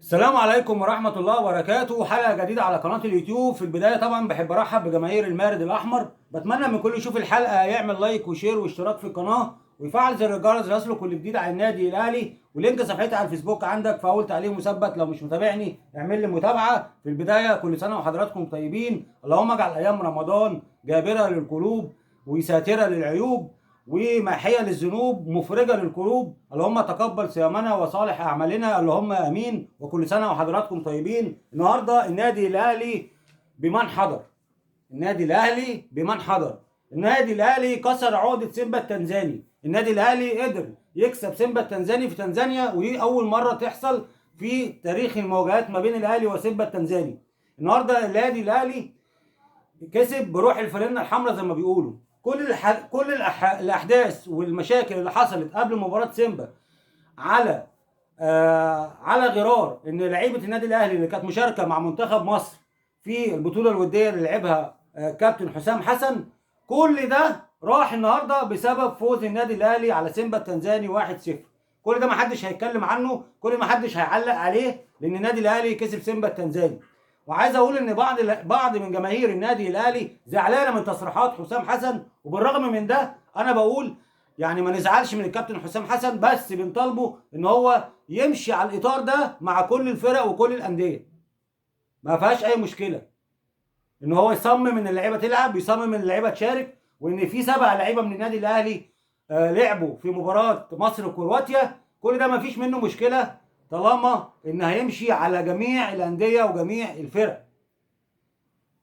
السلام عليكم ورحمة الله وبركاته. حلقة جديدة على قناة اليوتيوب. في البداية طبعا بحب ارحب بجماهير المارد الأحمر. بتمنى من كل يشوف الحلقة يعمل like و share واشتراك في القناة ويفعل زر الجرس ليصله كل جديد عن النادي الأهلي، و link صفحتي على الفيسبوك عندك في أول تعليق مثبت. لو مش متابعني اعمل لي متابعة. في البداية كل سنة وحضراتكم طيبين، اللهم اجعل أيام رمضان جابرة للقلوب وساترة للعيوب وماحية للذنوب مفرجة للكروب. اللهم تقبل صيامنا وصالح أعمالنا، اللهم أمين. وكل سنة وحضراتكم طيبين. النهاردة النادي الأهلي بمن حضر، النادي الأهلي بمن حضر. النادي الأهلي كسر عقدة سيمبا التنزاني. النادي الأهلي قدر يكسب سيمبا التنزاني في تنزانيا، ودي أول مرة تحصل في تاريخ المواجهات ما بين الأهلي وسيمبا التنزاني. النهاردة النادي الأهلي كسب بروح الفانلة الحمراء زي ما بيقولوا. كل الاحداث والمشاكل اللي حصلت قبل مباراة سيمبا على غرار ان لعيبة النادي الاهلي اللي كانت مشاركة مع منتخب مصر في البطولة الودية اللي لعبها كابتن حسام حسن، كل ده راح النهارده بسبب فوز النادي الاهلي على سيمبا التنزاني 1-0. كل ده ما حدش هيتكلم عنه، كل ما حدش هيعلق عليه، لان النادي الاهلي كسب سيمبا التنزاني. وعايز اقول ان بعض من جماهير النادي الاهلي زعلانة من تصريحات حسام حسن، وبالرغم من ده انا بقول يعني ما نزعلش من الكابتن حسام حسن، بس بنطالبه ان هو يمشي على الاطار ده مع كل الفرق وكل الاندية، ما فيهاش اي مشكلة. ان هو يصمم ان اللعيبة تلعب، يصمم ان اللعيبة تشارك، وان في 7 لعيبة من النادي الاهلي لعبوا في مباراة مصر وكرواتيا، كل ده ما فيش منه مشكلة طالما ان هيمشي على جميع الاندية وجميع الفرق.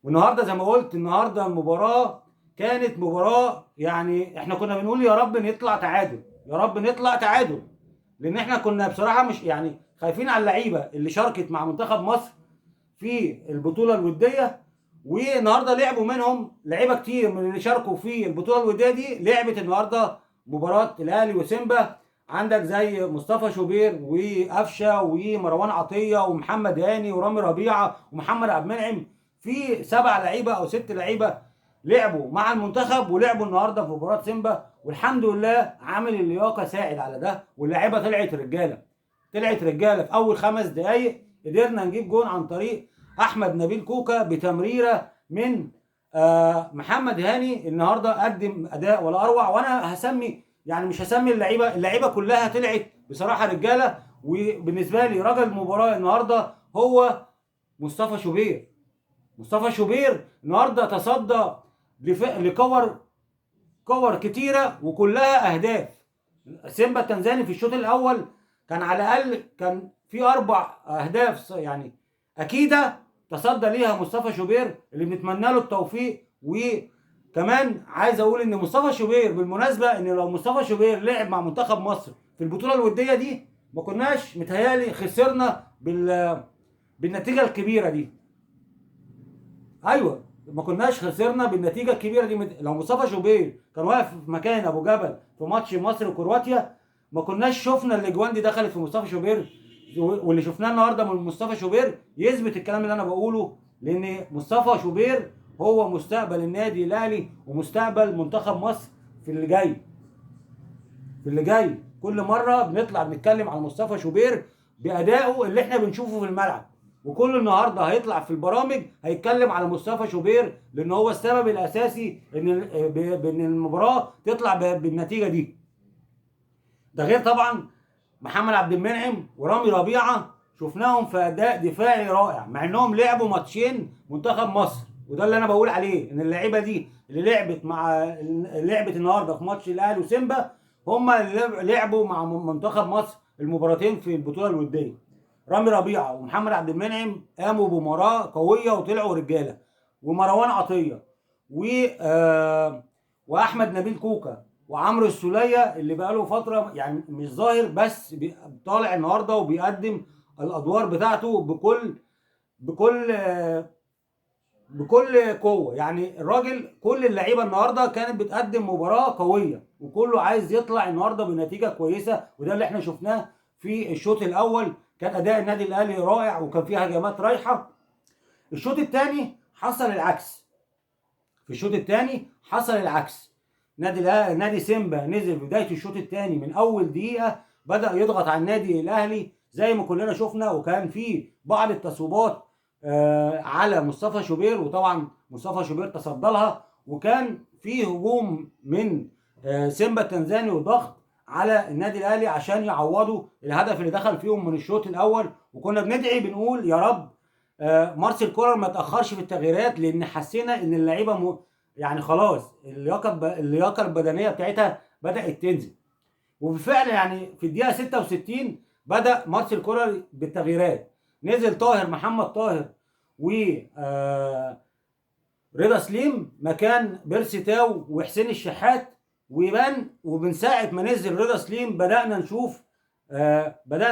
والنهارده زي ما قلت، النهارده المباراة كانت مباراة يعني احنا كنا بنقول يا رب نطلع تعادل، يا رب نطلع تعادل، لان احنا كنا بصراحة مش يعني خايفين على اللعيبة اللي شاركت مع منتخب مصر في البطولة الودية. والنهارده لعبوا منهم لعيبة كتير من اللي شاركوا في البطولة الودية دي، لعبت النهارده مباراة الاهلي وسيمبا. عندك زي مصطفى شوبير وقفشه ومروان عطية ومحمد هاني ورامي ربيعة ومحمد عبد المنعم، في 7 لعيبة او 6 لعيبة لعبوا مع المنتخب ولعبوا النهارده في مباراة سيمبا، والحمد لله عامل اللياقة ساعد على ده، واللعيبة طلعت رجاله، طلعت رجاله. في اول 5 دقائق قدرنا نجيب جون عن طريق احمد نبيل كوكا بتمريره من محمد هاني. النهارده قدم اداء ولا اروع، وانا هسمي يعني مش هسمي اللعيبة كلها طلعت بصراحة رجاله. وبالنسبة لي رجل المباراة النهارده هو مصطفى شوبير. مصطفى شوبير النهارده تصدى لكور كتيرة وكلها اهداف. سيمبا التنزاني في الشوط الاول كان على الاقل كان في 4 اهداف يعني اكيدة تصدى ليها مصطفى شوبير، اللي بنتمنى له التوفيق. وكمان عايز اقول ان مصطفى شوبير بالمناسبة، ان لو مصطفى شوبير لعب مع منتخب مصر في البطولة الودية دي ما كناش متهيألي خسرنا بالنتيجة الكبيرة دي. ايوه، ما كناش خسرنا بالنتيجة الكبيرة دي. لو مصطفى شوبير كان واقف في مكان ابو جبل في ماتش مصر وكرواتيا ما كناش شفنا الاجوان دي دخلت في مصطفى شوبير، واللي شفناه النهارده من مصطفى شوبير يثبت الكلام اللي انا بقوله، لان مصطفى شوبير هو مستقبل النادي الاهلي ومستقبل منتخب مصر في اللي جاي. في اللي جاي كل مرة بنطلع بنتكلم على مصطفى شوبير بادائه اللي احنا بنشوفه في الملعب، وكل النهارده هيطلع في البرامج هيتكلم على مصطفى شوبير، لان هو السبب الاساسي ان المباراة تطلع بالنتيجة دي. ده غير طبعا محمد عبد المنعم ورامي ربيعة، شفناهم في اداء دفاعي رائع مع انهم لعبوا ماتشين منتخب مصر. وده اللي انا بقول عليه، ان اللعيبة دي اللي لعبت النهارده في ماتش الاهلي وسيمبا هم اللي لعبوا مع منتخب مصر المباراتين في البطولة الودية. رامي ربيعة ومحمد عبد المنعم قاموا بمباراة قوية وطلعوا رجاله، ومروان عطية واحمد نبيل كوكا وعمرو السوليه اللي بقاله فترة يعني مش ظاهر، بس طالع النهارده وبيقدم الادوار بتاعته بكل بكل قوة. يعني الراجل كل اللعيبة النهارده كانت بتقدم مباراة قوية، وكله عايز يطلع النهارده بنتيجة كويسة، وده اللي احنا شفناه في الشوط الاول. كان اداء النادي الاهلي رائع وكان فيه هجمات رايحة. الشوط الثاني حصل العكس. في الشوط الثاني حصل العكس. نادي سيمبا نزل في بداية الشوط الثاني من اول دقيقة بدا يضغط على النادي الاهلي. زي ما كلنا شفنا، وكان في بعض التصويبات على مصطفى شوبير، وطبعا مصطفى شوبير تصدى لها، وكان في هجوم من سيمبا التنزاني وضغط على النادي الاهلي عشان يعوضوا الهدف اللي دخل فيهم من الشوط الاول. وكنا بندعي بنقول يا رب مارسيل كولر ما تاخرش في التغييرات، لان حسينا ان اللعيبة يعني خلاص اللياقة البدنية بتاعتها بدات تنزل. وبالفعل يعني في الدقيقة 66 بدا مارسيل كولر بالتغييرات، نزل طاهر محمد طاهر و رضا سليم مكان بيرسي تاو وحسين الشحات. ويبان ومن ساعة ما نزل رضا سليم بدانا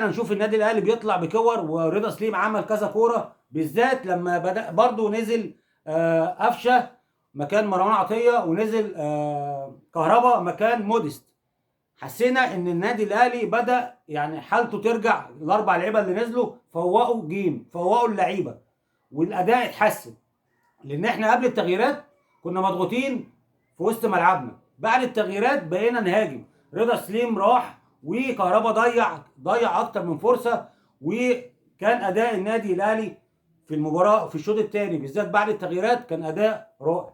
نشوف النادي الاهلي بيطلع بكور، ورضا سليم عمل كذا كورة، بالذات لما بدا برضه نزل قفشه مكان مروان عطية، ونزل كهربا مكان موديست. حسينا ان النادي الاهلي بدا يعني حالته ترجع. الاربع لعيبة اللي نزلوا فوقوا game، فوقوا اللعيبة، والاداء اتحسن، لان احنا قبل التغييرات كنا مضغوطين في وسط ملعبنا، بعد التغييرات بقينا نهاجم. رضا سليم راح وكهربا ضيع اكتر من فرصة، وكان اداء النادي الاهلي في المباراة في الشوط الثاني بالذات بعد التغييرات كان اداء رائع.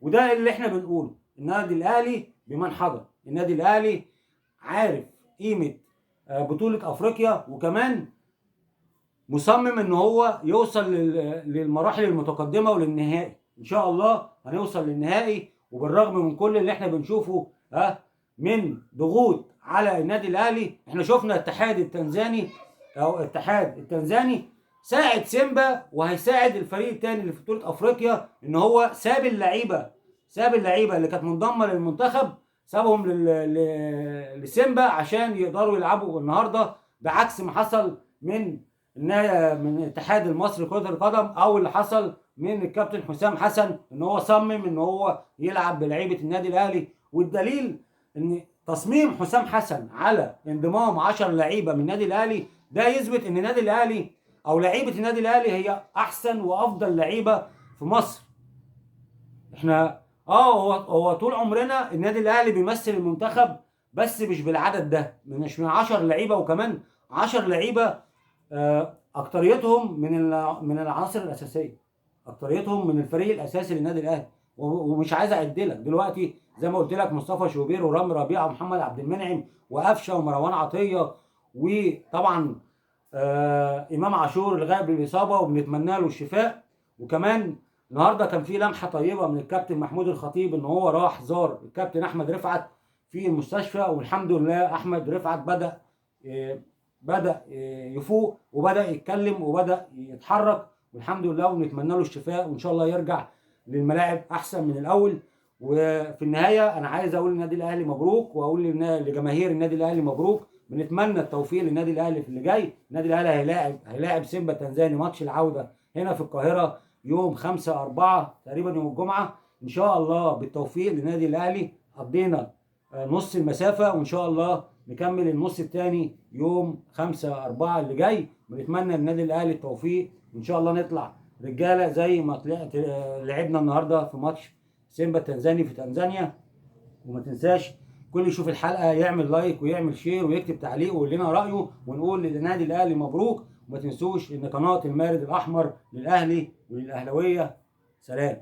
وده اللي احنا بنقوله، النادي الاهلي بمن حضر، النادي الاهلي عارف قيمة بطوله افريقيا، وكمان مصمم ان هو يوصل للمراحل المتقدمة وللنهائي. ان شاء الله هنوصل للنهائي، وبالرغم من كل اللي احنا بنشوفه من ضغوط على النادي الاهلي، احنا شفنا الاتحاد التنزاني او الاتحاد التنزاني ساعد سيمبا وهيساعد الفريق الثاني اللي في بطوله افريقيا، ان هو ساب اللعيبة اللي كانت منضمه للمنتخب، سابهم لسيمبا عشان يقدروا يلعبوا النهارده، بعكس ما حصل من الاتحاد المصري لكرة القدم، او اللي حصل من الكابتن حسام حسن، ان هو صمم ان هو يلعب بلعيبه النادي الاهلي. والدليل ان تصميم حسام حسن على انضمام 10 لعيبة من النادي الاهلي ده يثبت ان النادي الاهلي او لعيبة النادي الاهلي هي احسن وافضل لعيبة في مصر. احنا هو طول عمرنا النادي الاهلي بيمثل المنتخب، بس مش بالعدد ده، مش من 10 لعيبة، وكمان 10 لعيبة اكتريتهم من العناصر الاساسية، اكتريتهم من الفريق الاساسي للنادي الاهلي. ومش عايز اعدلك دلوقتي زي ما قلت لك مصطفى شوبير ورامي ربيعة ومحمد عبد المنعم وقفشه ومروان عطية، وطبعا امام عاشور اللي غاب بالاصابة وبنتمنى له الشفاء. وكمان النهارده كان في لمحه طيبة من الكابتن محمود الخطيب، ان هو راح زار الكابتن احمد رفعت في المستشفى، والحمد لله احمد رفعت بدا يفوق وبدا يتكلم وبدا يتحرك، والحمد لله، ونتمنى له الشفاء وان شاء الله يرجع للملاعب احسن من الاول. وفي النهاية انا عايز اقول للنادي الاهلي مبروك، واقول لجماهير النادي الاهلي مبروك. بنتمنى التوفيق للنادي الاهلي في اللي جاي. النادي الاهلي هيلاعب سيمبا التنزاني ماتش العودة هنا في القاهرة يوم 5/4 تقريبا يوم الجمعة. ان شاء الله بالتوفيق للنادي الاهلي. قضينا نص المسافة، وان شاء الله نكمل النص الثاني يوم 5/4 اللي جاي. بنتمنى للنادي الاهلي التوفيق، وان شاء الله نطلع رجاله زي ما طلعت لعبنا النهارده في ماتش سيمبا التنزاني في تنزانيا. وما تنساش كل يشوف الحلقة يعمل like ويعمل share ويكتب تعليق ويقول لنا رايه، ونقول للنادي الاهلي مبروك. وما تنسوش ان قناة المارد الاحمر للاهلي وللاهلاويه. سلام.